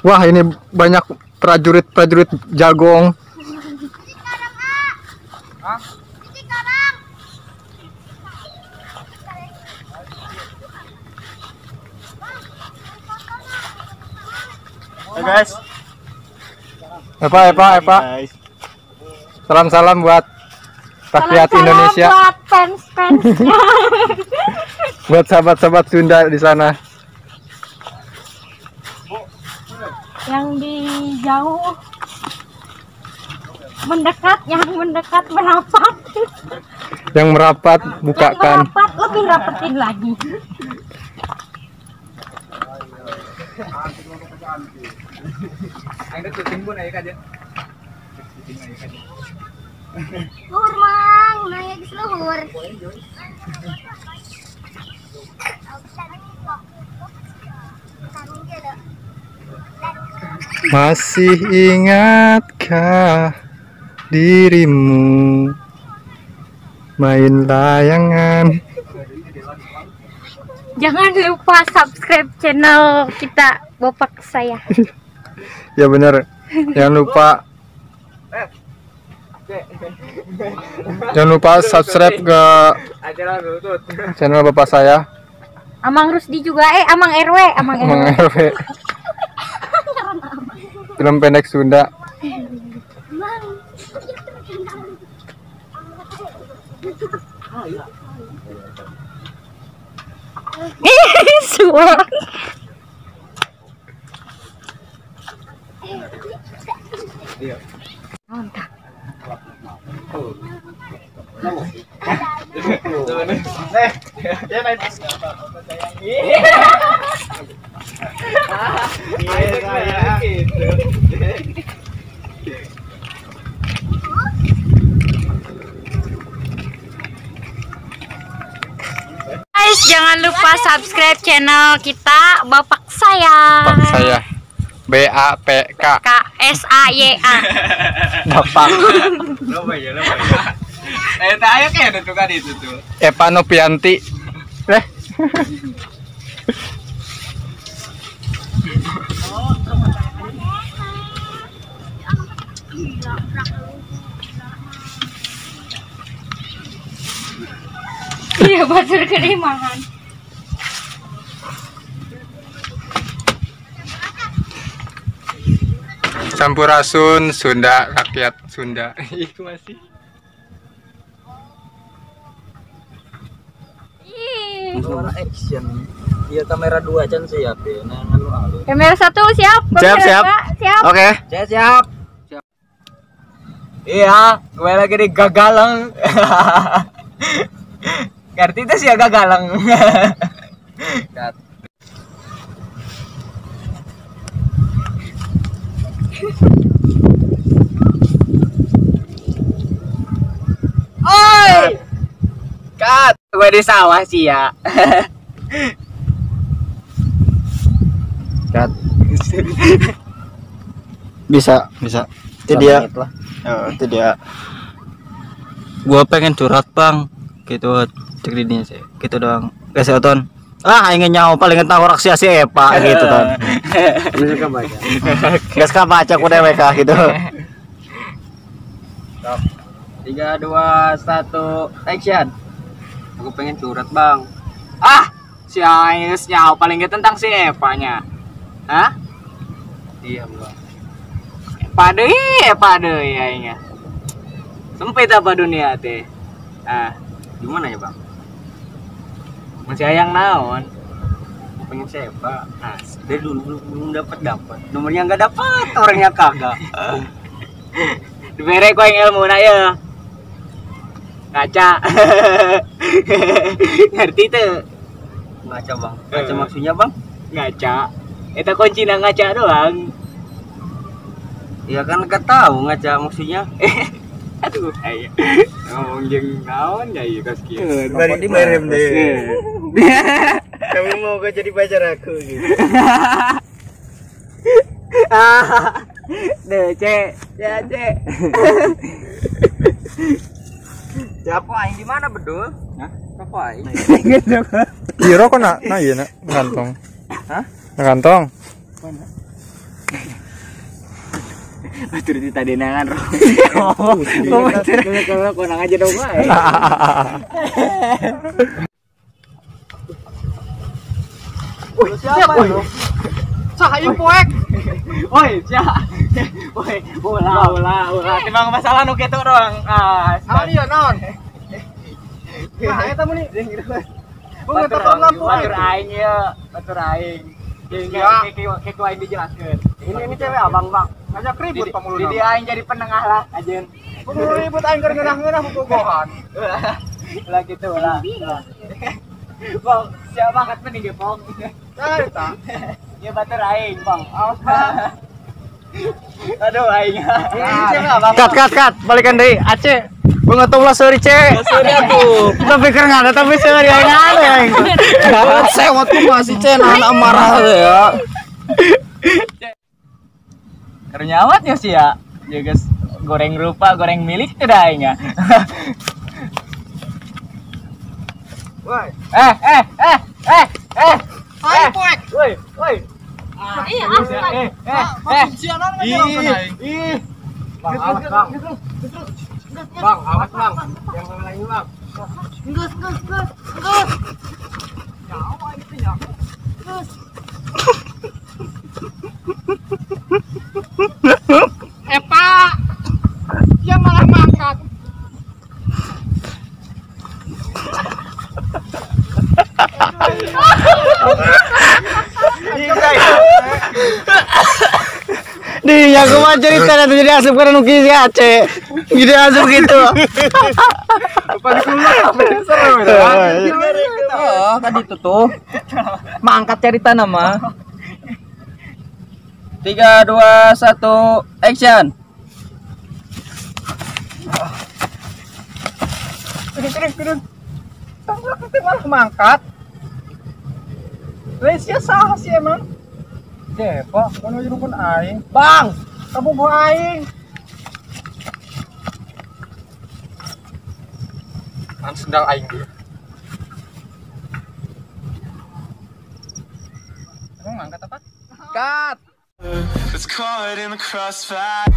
Wah, ini banyak prajurit-prajurit jagong. Hey guys. Epa, Epa, Epa. Salam-salam buat rakyat Indonesia. Buat fans-fansnya. Buat sahabat-sahabat Sunda di sana. Yang di jauh mendekat, yang mendekat merapat. Yang merapat bukakan. Yang merapat lebih rapetin lagi. Luhur mang, naik luhur. Masih ingatkah dirimu main layangan? Jangan lupa subscribe channel kita, Bapak saya. Ya benar. Jangan lupa. Jangan lupa subscribe ke channel bapak saya. Amang Rusdi juga, Amang RW, Amang RW. Amang RW. Film pendek Sunda. Suara. Guys, jangan lupa subscribe channel kita, Bapak saya. Bapak saya. B A P K K S A Y A. Bapak. Eva Nopianti. Iya, batur kerimahan. Sampurasun Sunda, rakyat Sunda. Itu masih. Action. Iya, kamera 2 can siap ya. Nah, anu alur. Kamera 1 siap. Siap, siap. Siap. Oke. Saya siap. Siap. Iya, gue lagi di Gagalang. Ngerti itu sih ya Gagalang. Oi! Cut, gue di sawah sih ya. Cut. Bisa, bisa. Itu dia. Itu dia. Gua pengen curhat, Bang. Gitu ceritanya sih. Gitu doang. Guys, Oton. Ah, ingin nyawa paling tahu rahasia si Epa gitu ton. Suka baca. Gak suka baca ku DWK gitu. Stop. 3 2 1 action. Aku pengen curhat, Bang. Ah, si Ais nyawa paling gak tentang si Epanya. Hah? Iya, Bang. Epa deui aingnya. Sempit apa dunia teh? Ah, gimana ya, Bang? Masih ayang naon? Pengen siapa? Nah, dari dulu belum dapat. Nomornya nggak dapat, orangnya kagak. Dibere ku yang ilmu na ya. Ngaca. Ngerti tuh? Ngaca, Bang. Ngaca maksudnya, Bang? Ngaca. Eta kuncina ngaca doang. Ya kan nggak tahu ngaca maksudnya. Aduh, ayo. Ngomong jeung naon ya ieu kos kieu. Bari merem deh. Kamu mau gak jadi pacar aku gitu. Deh, Cek. Ya, Cek. Siapa aing di mana bedul? Hah? Siapa aing? Iya rokok nak, nah iya nak kantong. Hah? Kantong. Mana? Batur di tadi nangan roh. Batur kalau konang aja dong wae. Woi, siapa itu? Sah ieu poek. Woi, siapa? Woi, ulah ulah ulah. Timbang masalah nu kitu doang. Ah, naon ieu naon? Nah, eta muni. Bung telepon lampu. Batur aing ieu, batur aing. Kieu aing dijelaskeun. Ini cewek abang, Bang. Ngajak ribut pamuluna. Di aing jadi penengah lah, ajeun. Pamulu ribut aing keur ngeunah-ngeunah bobogohan. Lah gitu lah. Bang, siapa banget mending ge, Pong. Nah, eta. Ieu batur aing, Bang. Awas, Bang. Aduh aing. Ini cewek abang. Cut cut cut, balikan deui Aceh. Gua nggak tahu lah sorry C. Sorry aku. Tapi pikir nggak ada tapi sorry aing ada aing. Sewot tuh masih C anak marah ya. Karunya amat ya sih ya. Ya guys, goreng rupa, goreng milik tuh dah aing ya. Woi. Eh. Aing poek. Woi, woi. Iya, astaga. Ih, ih. Bang, awas, Bang. Bang, awas, Bang. Yang lain, Bang. Gus, gus, gus, gus. Nyawa itu nyawa. Gus. Pak. Dia malah mangkat. Di aku mah cerita nanti jadi asup karena nuki si Aceh. Jadi asup gitu. Seru ya. Oh, tadi itu tuh. Mangkat cerita nama. 3, 2, 1, action. Turun. Tanggung itu malah mangkat. Lesia sah sih emang. Depa, kono rukun aing. Bang, kamu gua aing. Kan sendal aing dia. Emang mangkat apa? Cut. It's caught in the crossfire.